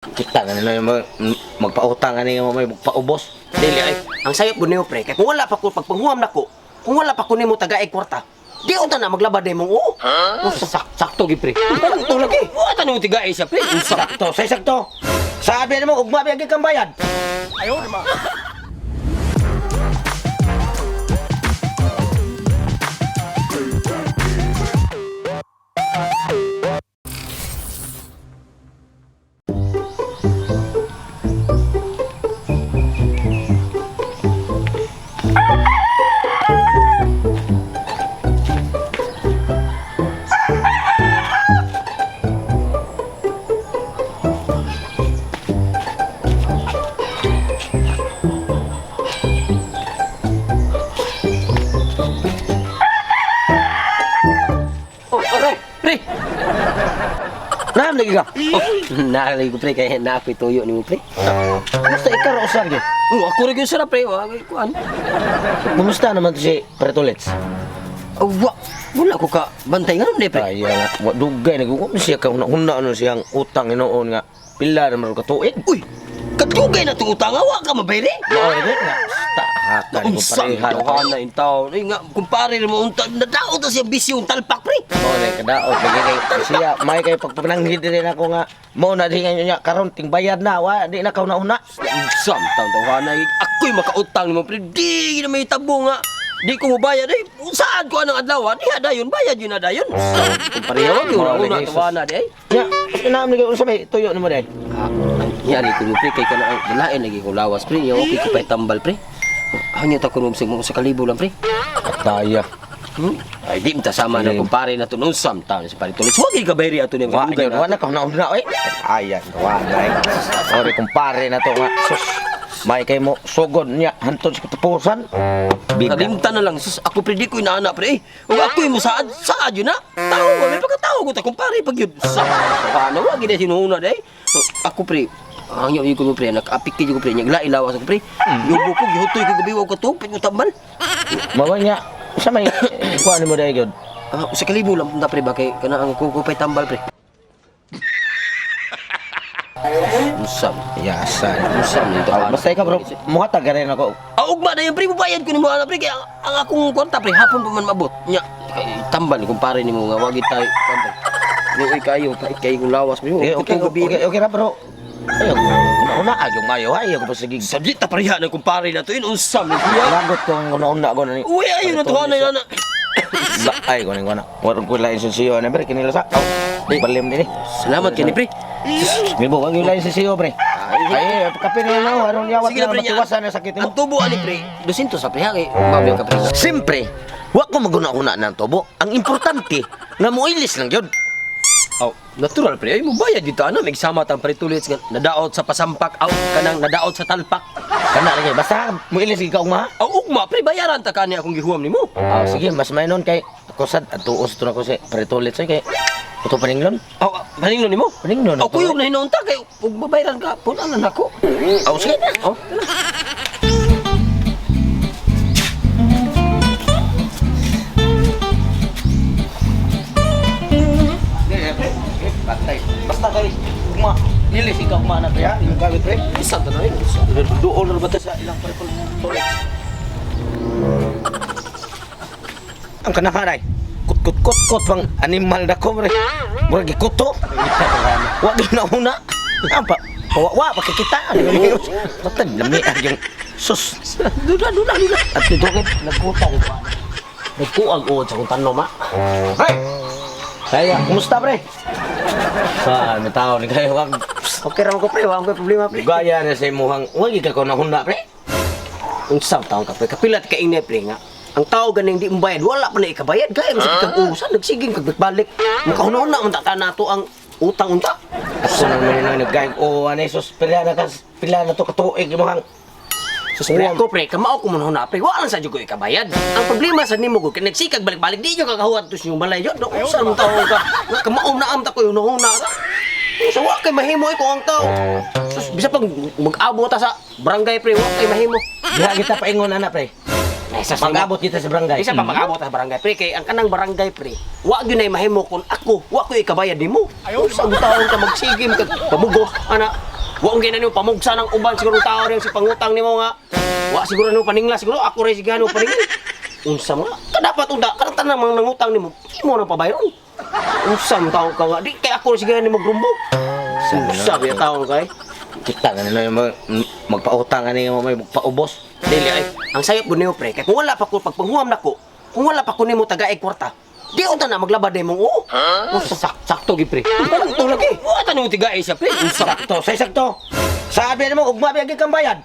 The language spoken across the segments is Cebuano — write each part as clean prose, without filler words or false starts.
Kita nga nila yung magpautang nga nila may magpaubos. Dili ay, ang sayop gud nimo pre, kay kung wala pa ko pagpanghuam nako, kung wala pa ko nimo tagaig kwarta, di unta na maglabad nimong oo. Sakto gi pre. Parang tulog eh. Wa ta nung tigae siya pre. Unsa? Sakto, say sakto. Sabi nimo ugma biya kang bayad. Oh, aray, pre. Naam lagi ka. Oh, naalay ko pre kay na ako'y tuyo nimo pre. Kumusta ikaw ra usar gyud? Oh, ako ra gyud sara pre, wa ko'y kuan. Kumusta naman to si Pretolets? Oh, wa wala ko ka bantay nga pre. Ay nga, wa dugay nagugom siya ka huna ano siyang utang hinuon nga pila naman ka tuig. Uy, kadugay na itong utang, wa ka mabayri. Mao ni nga. Ta haka ni ko Unsa pareha. na in taon. Ay nga, kumpare mo unta nadaot na siya bisyo ang talpak pre. Mao ni kadaot lagi kay siya may kay pagpananghid din ako nga mao na di nga niya karon ting bayad na wa di na kauna-una. Unsa man taon tawana ako'y makautang nimo pre. Di na may tabo nga. Di ko mobayad ay saan ko anang adlaw diha dayon bayad yun na dayon. Kumpare wa gyud Mao una lagi, sus. tawana di ay. Nya, naam lagi unsa may tuyo nimo day? Ah, Yari ko mo pre kay kana ang dalain lagi ko lawas pre. Yaw okay ko pa tambal pre. Hanyo ta ko mo sa kalibo lang pre. Taya. Ay di mta sama na Sige. kumpare na to unsam taon si pare tulis. Wag ka bayri ato niya. Wa gyud wa na kauna-una oy. Ayan, wa na eh. Ori kumpare na to nga. Sus. May kay mo sugod niya hantod sa katapusan. Bida. Kalimtan na lang sus ako pre di ko inaana pre. Eh, ug ako'y mo saad saad yun na. Tao ba may pagkatao ko ta kumpare pag yun. Sa ano wa gid sinuuna day. Ako pre ang yung ko pre nakaapik ko pre nya lawas ako pre. Yubo ko gihutoy ko gabi wa ko tupit ko tambal. Mawa niya. Unsa may kuha nimo day gyud? Ah, sa kalibo lang punta pre ba kay kana ang kuko pay tambal pre. Usam, Yasan. usam nito. Ah, basta ikaw bro, muhatag ka rin ako. Ah, ugma na yan, pre. Mubayad ko ni mo, ana, pre. Kaya ang akong kwarta, pre, hapon pa man mabot. Nya, kay, tambal, kumpare ni mo nga, wagi tayo. Tambal. Luoy kayo, pait kayo kong lawas. Pre, Eh, okay, okay, okay, okay ra bro. Ayaw, una-una ayaw mayo, ayaw ko pa sige. Sabdi ta pareha ng kumpare na to yun. Unsam ni kuya. Lagot ko ang una-una ko na ni. Uy, ayaw na tuwa na yun, ana. Ba, ay ko ning kuna. Warong ko lain sa siyo na pre kinila sa. Aw, balim din eh. Salamat kini, pre. Mibo, wag yung lain sa siyo pre. Ay, kape na lang aron yawat Sige na, na pre. Nya. matiwasan na sakit Ang mo. tubo, ani, pre. 200 sa pre, ha? Kay, mabiyang ka, pre. Siyempre, wa ko maguna-una ng tubo. Ang importante, nga moilis lang yun. Oh, natural pre. Ay, mubayad dito ano, may sama tang pre tuloy nga nadaot sa pasampak, aw kanang nadaot sa talpak. Kana lagi, basta moilis ka ugma. Aw ugma pre bayaran ta kani akong gihuam nimo. Ah, sige, mas may nun kay ako sad atuos to na ko si Pretolit say kay Uto paninglon. Aw, paninglon nimo? Paninglon Aw ako. kuyog na hinuon ta kay ug babayaran ka punan na nako. Aw, sige na. Oh, Patay. Basta kay ugma, lilis ikaw ugma na pre ha, yung gawit pre. bisan ta na yun. Duol na ba ta sa ilang Pretolit? Ang kanahanay. Kut kut kut kut pang animal na ko pre. Murag gikuto. Wa gyud na una. Ang pa wa wa pakikita. Basta lami ang yung sus. Dula dula dula. At dito kay Nagkuta ko pa. Nagkuag uod sa kong tanom ha. Pre! Kaya, kumusta pre? Sa may tao ni kayo wag Okay ra man ko pre, wa ko problema pre. gaya na sa imuhang wag ka ko nahuna pre. Unsam taon ka pre, kapilat ka inay pre nga. Ang tao ganing di mobayad, wala pa na ikabayad kay mo sa kag usan nagsiging kag balik. Makahuna-huna man ta nato ang utang unta. Ako nang may nang nagayag o ano sus pila na kas pila na to katuig imuhang Sus pre, ako pre, kamao ko man huna pre, wala lang sa jud ko ikabayad. Ang problema sa nimo gud kay nagsikag balik-balik di nyo kakahuwat tos yung balay jud. No, usan mo taon ka. Nga kamao na am ta ko hunahuna ka. Sa wa kay mahimo eh kung ang tao. Sus bisa pag mag-abot ta sa barangay pre, wa kay mahimo. Diha kita paingon ana pre. Mag-abot kita sa barangay. Isa pa mag-abot sa barangay pre kay ang kanang barangay pre. Wa gyud nay mahimo kun ako, wa ko ikabayad nimo. Sa taon ka magsigim ka pamugos ana. Wa gyud na nimo pamugsa ng uban siguro tao rin si pangutang nimo nga. Wa siguro nimo paningla siguro ako rin siguro paningla. Unsa mo ka dapat unta kanang tanang mga nangutang nimo imo nang pabayron. Unsa mo taon ka nga di kay ako rin siguro nimo grumbo. Unsa biya taon kay? Kita nga nila yung magpautang nga nila may magpaubos. Dili ay, ang sayop gud nimo pre, kay kung wala pa ko pagpanghuam nako, kung wala pa ko nimo tagaig kwarta, di unta na maglabad nimong oo. Unsa Sakto gi pre. Parang tulog eh. Wa tanong tigae siya pre. Unsa? Sakto, say sakto. Sabi mo, ugma biyagi kang bayad.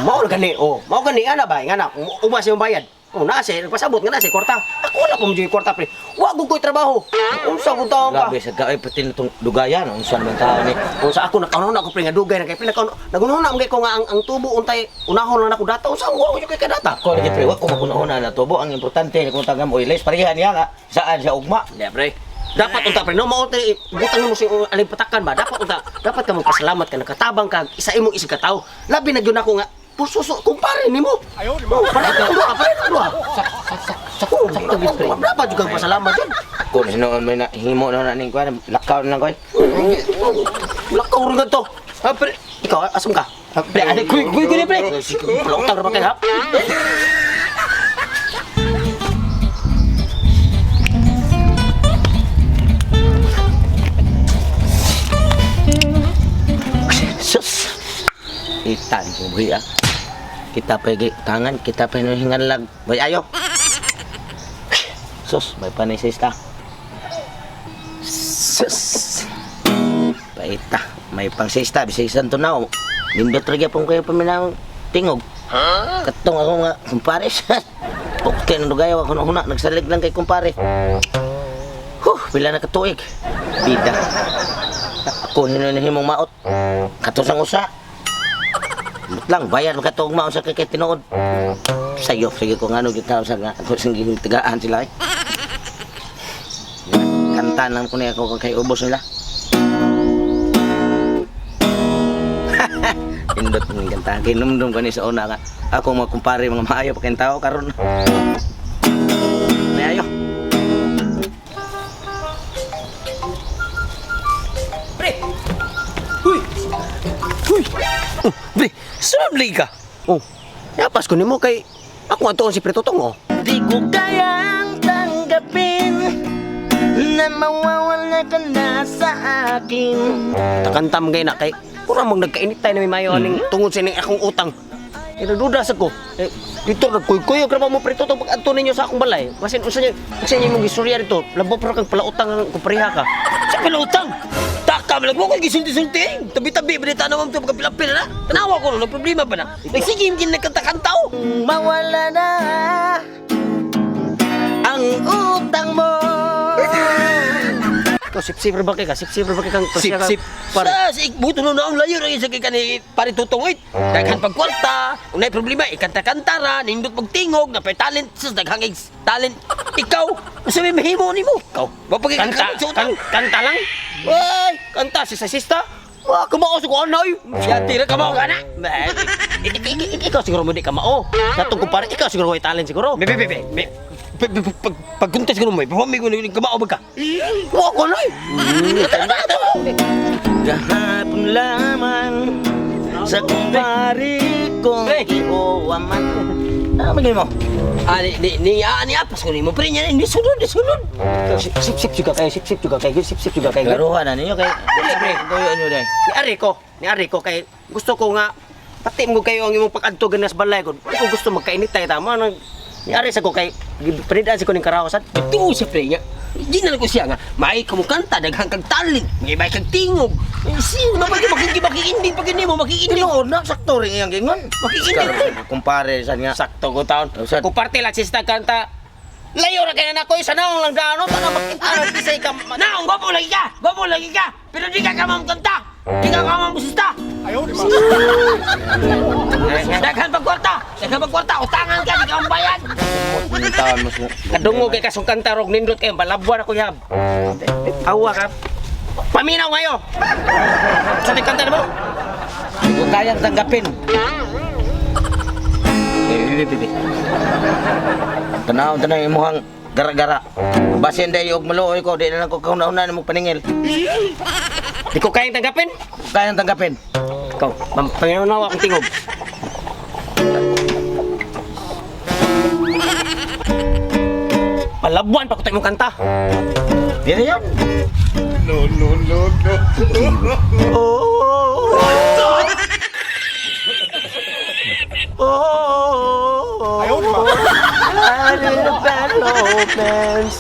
Mao na gani, oh. Mao gani ana ba, nga na, uma siyang bayad. Oh, naa siya, nagpasabot nga na siya kwarta. Ako wala pa mo jud kwarta pre. Wa gud ko'y trabaho. Unsa gud taon ka? Grabe sa kaoy pati na itong dugayan. Unsa naman tao ni. Unsa ako nakaunahon ako pre nga dugay na kay pre nakaunahon. Nagunahon na ko nga ang tubo untay unahon lang nako data. Unsa wa ko jud kay kadata. Ako lagi pre, wa ko magunahon na tubo. Ang importante ni kung tagam oiles pareha niya nga saan siya ugma. Hindi, pre. Dapat unta pre, no mao tay butang nimo sa aling patakan ba? Dapat unta, dapat ka magpasalamat ka nakatabang ka isa imong isig ka tawo. Labi na gyud ako nga pususo kumpare nimo. Ayo, di ba? Pare duha, pare duha. Sakto sakto gi pre. Dapat juga pasalamat jud. Ako na noon may na, himo na na ning kuan, lakaw na lang ko. Lakaw rin to. Ah, pre. Ikaw, asam ka? Ah, pre, ano kuy kuy kuy pre. Palautang ra ba kay ha? Sus. Itan ko buhi ah. Kita pa tangan, kita pa hingan lag. Bay ayo. Sus, may panay sa ista. Sus. Paita, may pang sista, bisag isang tunaw. Nindot ra gyapon kayo paminaw tingog. Katong ako nga kumpare. Okay na dugayaw ako na huna, nagsalig lang kay kumpare. Huh, pila na katuig. Bida. Ako hinunihimong maot. Katusang usa. Mut lang bayad makatuog mao sa kay kay tinuod. Sayo sige ko ngano gyud sa nga ako sing tagaan sila eh. Kanta lang ko niya ako kay ubos nila. Indot ng kanta. Kinumdum ko ni sa una nga. Ako mga kumpare mga maayo pa kayong tao karon. Maayo. Pre. Huy. Huy. Oh, pre, sunod lagi ka. Oh. Yapas ko nimo kay ako atuon si Pre Totong oh. Di ko kayang tanggapin na mawawala ka na sa akin. Takantam gay na kay pura mang nagkainit tayo na may mayo aning tungod sa ining akong utang. Eh nagduda sa ko. Eh, dito nagkuy-kuyog ra ba mo pre totong pag adto ninyo sa akong balay. Basin unsa niya imong gistorya dito? Labo pero kag palautang ang kupareha ka. Sa palautang. Taka man mo ko gisulti-sulti. Tabi-tabi ba dito naman to pagkapil-apil na. Tanawa ko no problema pa na. Nagsigim gin nagkanta-kanta oh. Mawala na ang utang mo. Ikaw sip-sip ra ba kay ka? Sip-sip ra ba kay kang Sip sip. Pare. Sa si buto no naong layo ra sa kay kani pare tutong oy. Daghan pag kwarta, unay problema ikanta-kanta ra, nindot pagtingog, na talent sa daghang talent. Ikaw, unsa may mahimo nimo? Ikaw, wa pag Kanta, sa utang. kanta lang. Ay, kanta si sa sista. Wa kamao sa kuan ay. Siya tira ka mao kana. Ikaw siguro mo di ka mao. Sa tong kumpare ikaw siguro way talent siguro. Be be be be. Pag pagkuntas ko mo, pamig ko kamao ba ka? Wa ko na. Kahapon lamang sa kumpare kong Pre. iuwaman. Ano magiging mo? Ah, ni ni ni ah, ni apas ko nimo pre niya ni sunod ni sunod. Sip sip juga kayo, sip sip juga kayo, sip sip juga kayo. Garuhan na ninyo kay... Dili, pre. Tuyo nyo day. Ni Ari ko kay gusto ko nga pati mo kayo ang imong pag-adto ganas balay ko. Di ko gusto magkainit tayo tama nang ni Ari sa ko kay panidan sa ko ning karaosan. Ito siya pre nga. Di na lang ko siya nga. May kumukanta, daghang kag talent, may may kag tingog. Eh, Sino ba pag makikiindi pag hindi mo makikiindi. Tinuod na, sakto rin iyang gingon. Makikiindi pre. Kumpare, saan nga? Sakto ko taon. Saan? Kung parte lang sista kanta. Layo ra kay na ko sa naong lang daano para makita ra bisay ka. Naong gwapo lagi ka, gwapo lagi ka. Pero di ka kamam kanta. Di ka kamam sista. Daghan pag kwarta, daghan pag kwarta, utangan ka, di ka mabayad. Tawan mo sa... Kadungo kay kasong kanta rog nindot kay balabuan ako yab. Awa ka. Paminaw ngayo. Sa kanta na mo? Hindi ko kayang tanggapin. Bibi, bibi. Tanaw tanaw imuhang gara-gara. Basin day og maluoy ko, di na lang ko kauna-una nimo paningil. Di ko kayang tanggapin. Kayang tanggapin. Ikaw, panginoon akong tingog. Palabuan pa ko tayo mong kanta. Di na yun. No, no, no, no. Oh! Oh! Ayaw, di ba? I need a bad romance.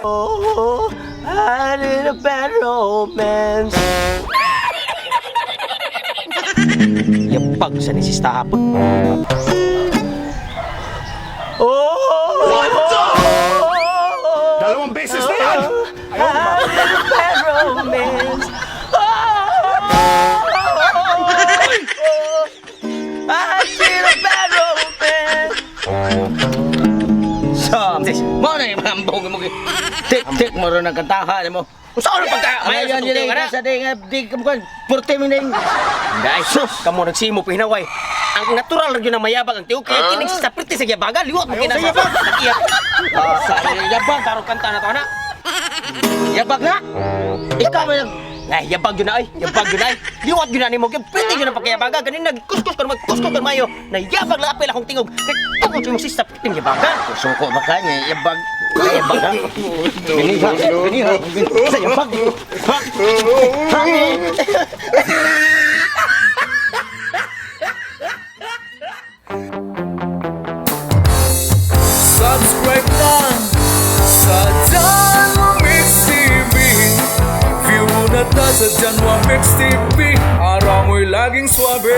Oh, I need a bad romance. Yapag sa ni sista hapon. Oh! Dalawang beses na yan! I need a bad romance. Oh, I need a bad romance. So, mo na yung ambog mo. Tik tik mo ron ang kantahan mo. Unsa oras pagka Ay, may sa yan tugtog yun ka na? sa di nga di ka mo purte mo ning. Dai, sus, kamo nagsimo pinaway. Ang natural ra gyud ang mayabag ang tiok kaya kining sa priti sa yabaga liwat mo kina sa iya. Sa Yabag tarong kanta na to na. Yabag na. Ikaw mo nag Ay, yabag yun na ay, yabag yun na ay. Liwat yun na nimo, kaya priti yun ang pakiyabaga. Ganin nagkuskus ka, magkuskus ka mayo. Nayabag lang apil akong tingog. Kaya tungkol sa imong sista, priti yabaga. Suko ba ka niya yabag. Yabag ha. Giniha, giniha. Sa yabag. Ha. Ha. Subscribe na sa Janwa Mix TV. View na ta sa Janwa Mix TV. Araw mo'y laging swabe.